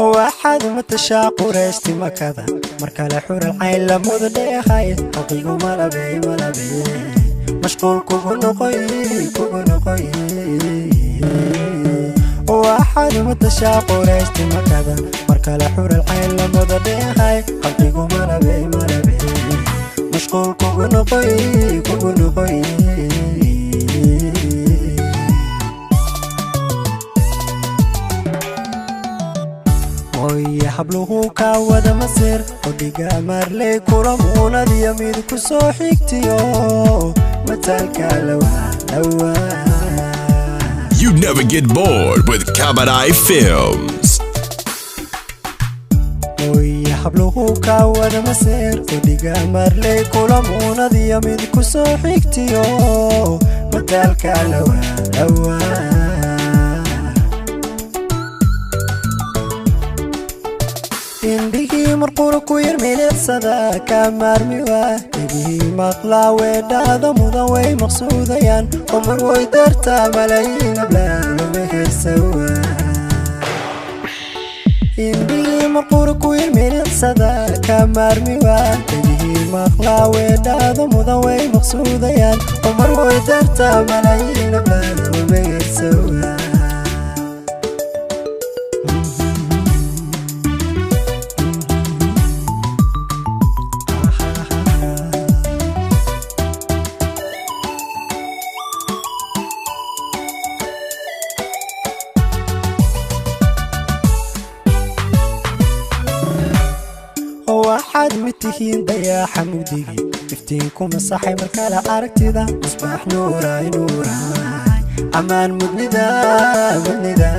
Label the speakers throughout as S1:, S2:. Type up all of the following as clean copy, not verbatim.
S1: Waxaad matashaa Qurayshti Makada, mar kale xural cayn lamuda dheehay. Xaqigu malabey malabey, mashquul kugu noqoy kugu noqoy. Waxaad matashaa Qurayshti Makada, mar kale xural cayn lamuda dheehay. Xaqigu malabey malabey, mashquul kugu noqoy kugu noqoy. Hooye habluhu kaa wada masir, odhiga marley kula muunadiyo mid ku soo xigtiyo mataalka lawa lawa.
S2: You never get bored with Kabadai Films.
S1: Hooye habluhu kaa wada masir, odhiga marley kula muunadiyo mid ku soo xigtiyo mataalka lawa lawa. Indhihii marqura ku yar milicsada ka maarmi waa, dhegihii maqlaa weedhaada mudan way maqsuudayaan. Umar way dartaa malayiin ablaanuma hersawa. Indhihii marqura ku yar milicsada ka maarmi waa, dhegihii maqlaa weedhaada mudan way maqsuudayaan. Umar way dartaa malayiin ablaanuma hersawa. Waxaad mid tihiin dayaaxa mugdigii, iftiinku masaxay markale aragtida. Misbaax nuuraay nuuraay, ammaan mudnida mudnida.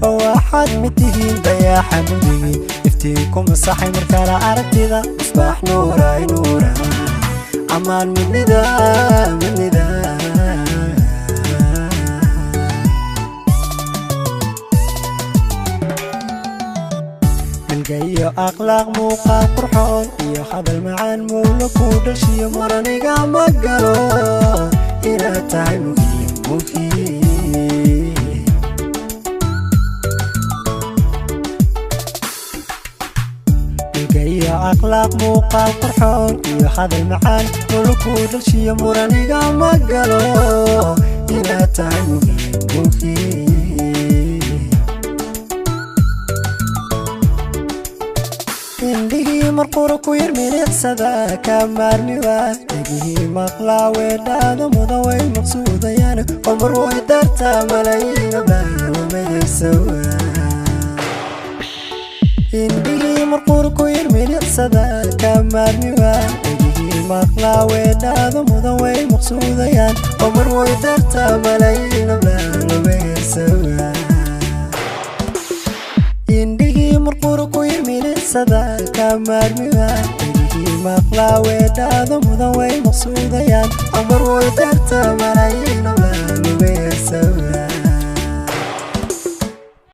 S1: Waxaad mid tihiin dayaaxa mugdigii, iftiinku masaxay markale aragtida. Misbaax nuuraay nuuraay, ammaan mudnida mudnida. Milga iyo akhlaaq, muuqaal qurxoon iyo hadal macaan, mowla ku dhashiyo muraniga ma galo inaad tahay muhiim muhiim. Milga iyo akhlaaq, muuqaal qurxoon iyo hadal macaan, mowla ku dhashiyo muraniga ma galo inaad tahay muhiim muhiim. Indhihii marqura ku yar milicsada ka maarmi waa, dhegihii maqlaa weedhaada mudan way maqsuudayaan. Qomar way dartaa malayiin ablaanuma. Indhihii marqura ku yar milicsada ka maarmi waa, dhegihii maqlaa weedhaada mudan way maqsuudayaan. Qomar way dartaa malayiin ablaanuma. Indhihii marqura ku yar milicsada ka maarmi waa, dhegihii maqlaa weedhaada mudan way maqsuudayaan. Qomar way dartaa.